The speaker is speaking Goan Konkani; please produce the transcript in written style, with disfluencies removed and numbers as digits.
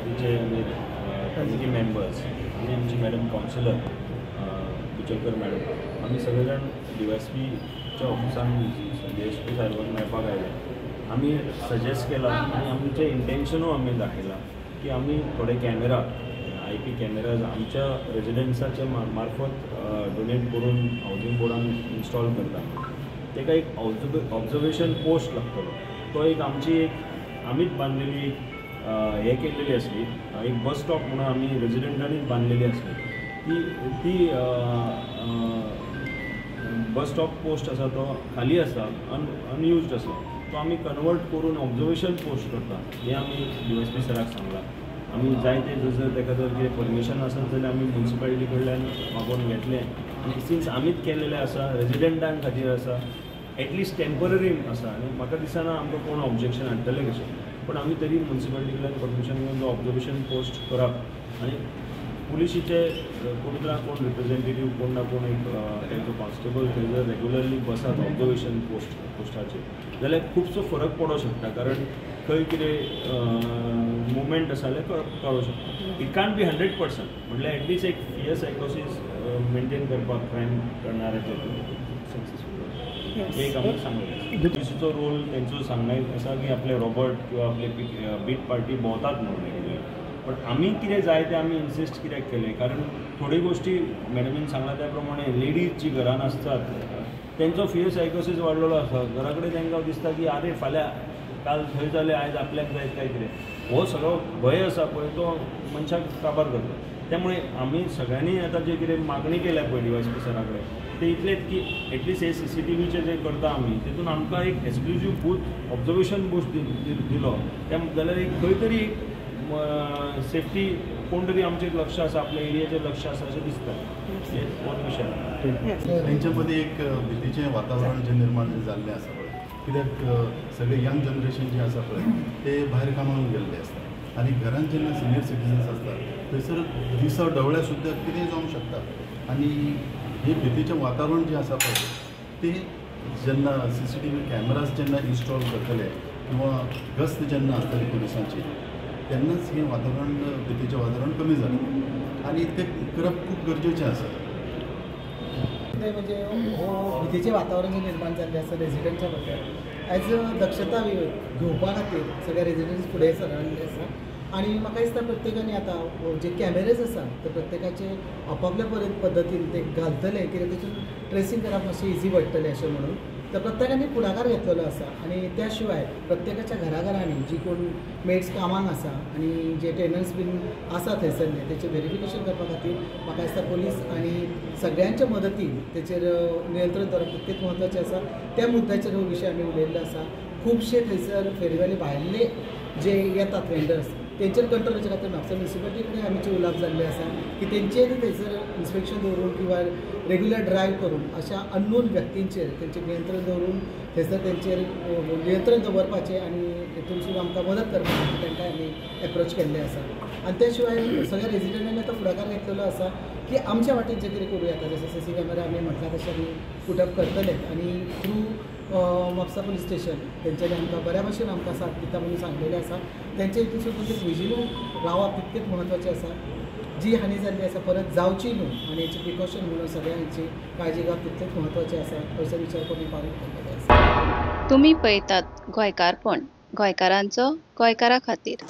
सोसायटीचे कमिटी मेंबर्स आनी आमची मॅडम कावन्सिलर बिचोलकर मॅडम, आमी सगळे जाण DYSPच्या ऑफिसान DSP साहेबाक मेळपाक आयले. आमी सजेस्ट केला आनी आमचें इंटेन्शनूय आमी दाखयलां की आमी थोडे कॅमेरा, IP cameras आमच्या रेजिडेंट्साच्या मार्फत डोनेट करून हावजींग बोर्डान इन्स्टॉल करता. ताका एक ऑब्जर्वेशन पोस्ट लागतलो. तो एक आमची एक आमीच बांदलेली एक हें केल्लेली आसली, एक बस स्टॉप म्हणून आमी रेजिडेंटांनीच बांदलेली आसली. ती ती बस स्टॉप पोस्ट आसा तो खाली आसा, अनयुज्ड आसा. तो आमी कन्वर्ट करून ऑब्जर्वेशन पोस्ट करता हें आमी DYSP सराक सांगलां. आमी जायते जर ताका जर कितें परमिशन आसत जाल्यार आमी म्युनिसिपालिटी कडल्यान मागोवन घेतलें. आनी सिन्स आमीच केल्लेलें आसा, रेजिडेंटां खातीर आसा, एटलिस्ट टेंपररी आसा आनी म्हाका दिसना आमकां कोण ऑब्जेक्शन हाडटलें कशें. पण आमी तरी म्युनिसिपालिटी कडल्यान परमिशन घेवन तो ऑब्जर्वेशन पोस्ट करप आनी पुलिशीचे कोण ना कोण रिप्रेझेंटेटीव, कोण ना कोण एक तांचो कॉन्स्टेबल थंय जर रेगुलरली बसात ऑब्जर्वेशन पोस्टाचेर जाल्यार खुबसो फरक पडोंक शकता. कारण खंय कितें मुवमेंट आसा जाल्यार कळोंक शकता. It can't be 100%, म्हटल्यार एटलिस्ट एक फियर सायकोसीस मेंटेन करपाक क्रायम करणाऱ्याचे सक्सेसफूल एक आमी सांगलें. पुलिसीचो रोल तेंचो सांगणें आसा की आपले रॉबर्ट किंवा आपले बीट पार्टी भोंवतात म्हणून रेगुलर. पण आमी कितें जाय तें आमी इन्सिस्ट कित्याक केलें, कारण थोड्यो गोश्टी मॅडमीन सांगला त्या प्रमाणे लेडीज जी घरान आसतात तेंचो फियर सायकोसीस वाडलेलो आसा. घरा कडेन तांकां दिसता की आरे फाल्यां काल थंय जालें आयज आपल्याक जायत काय कितें, हो सगळो भंय आसा पळय तो मनशाक काबार करता. त्यामुळे आमी सगळ्यांनी आतां जे कितें मागणी केल्या पळय DYSP सरा कडेन ते इतलेच की एटलिस्ट हे CCTVचे जे करता आमी तितून आमकां एक एक्सक्लुजीव बूथ, ऑब्जर्वेशन बूथ दिलो त्या जाल्यार एक खंय तरी एक सेफ्टी कोण तरी आमचेर लक्ष आसा, आपल्या एरियाचेर लक्ष आसा अशें दिसता. हे होच विशय. तेंच्या मदीं एक भितीचें वातावरण जें निर्माण जाल्लें आसा पळय, कित्याक सगळे यंग जनरेशन जें आसा पळय ते भायर कामाक गेल्ले आसता आनी घरांत जेन्ना सिनियर सिटीजन्स आसता थंयसर दिसा ढवळ्या सुद्दां कितेंय जावंक शकता. आनी हें भितीचें वातावरण जें आसा पळय तें जेन्ना CCTV cameras जेन्ना इन्स्टॉल करतले किंवा गस्त जेन्ना आसतली पुलिसांची तेन्नाच हें वातावरण, भितीचें वातावरण कमी जालें आनी तें करप खूब गरजेचें आसा. म्हणजे हो भितीचें वातावरण जें निर्माण जाल्लें आसा रेजिडेंटच्या बद्दल एज अ दक्षता घेवपा खातीर सगळे रेजिडेंट्स फुडें सरलेले आसा. आनी म्हाका दिसता प्रत्येकान आतां जे कॅमेरेज आसा ते प्रत्येकाचे आपापल्या पद्दतीन ते घालतले, कित्याक तेतून ट्रेसींग करप मातशें इजी पडटलें अशें म्हणून तर प्रत्येकांनी फुडाकार घेतलेलो आसा. आनी त्या शिवाय प्रत्येकाच्या घराघरांनी जी कोण मेड्स कामाक आसा आनी जे टेनंट्स बीन आसा थंयसरले तेचें वेरिफिकेशन करपा खातीर म्हाका दिसता पुलीस आनी सगळ्यांच्या मदतीन तेचेर नियंत्रण दवरप तितकेंच म्हत्वाचें आसा. त्या मुद्द्याचेर हो विशय आमी उलयल्लो आसा. खुबशे थंयसर फेरीवाले भायले जे येतात वेंडर्स तेंचेर कंट्रोल करचे खातीर म्हापसा म्युनिसिपालिटी कडेन आमचे उलोवप जाल्लें आसा की तेंचेर थंयसर इन्स्पेक्शन दवरून किंवा रेगुलर ड्रायव्ह करून अशा अननोन व्यक्तींचेर तेंचेर नियंत्रण दवरून थंयसर तेंचेर नियंत्रण दवरपाचें आनी हेतून आमकां मदत करपा खातीर तांकां आमी एप्रोच केल्लें आसा. आनी त्या शिवाय सगळ्या रेजिडेंटांनी आतां फुडाकार घेतलेलो आसा की आमच्या वाटेन जें कितें करूं येता, जशें CC camera आमी म्हटलां तशें आमी पुटअप करतले आनी थ्रू म्हापसा पुलीस स्टेशन तेंच्यांनी आमकां बऱ्या भशेन आमकां साथ दिता म्हणून सांगलेलें आसा. तेंचे हितून सुद्दां विजिलंट रावप तितकेंच म्हत्वाचें आसा. जी हानी जाल्ली आसा परत जावची न्हू आनी हेची प्रिकॉशन म्हणून सगळ्यांची काळजी घेवप तितलेंच म्हत्वाचें आसा असो विचार करून पावल केल्लें आसा. तुमी पळयतात गोंयकारपण, गोंयकारांचो गोंयकारा खातीर.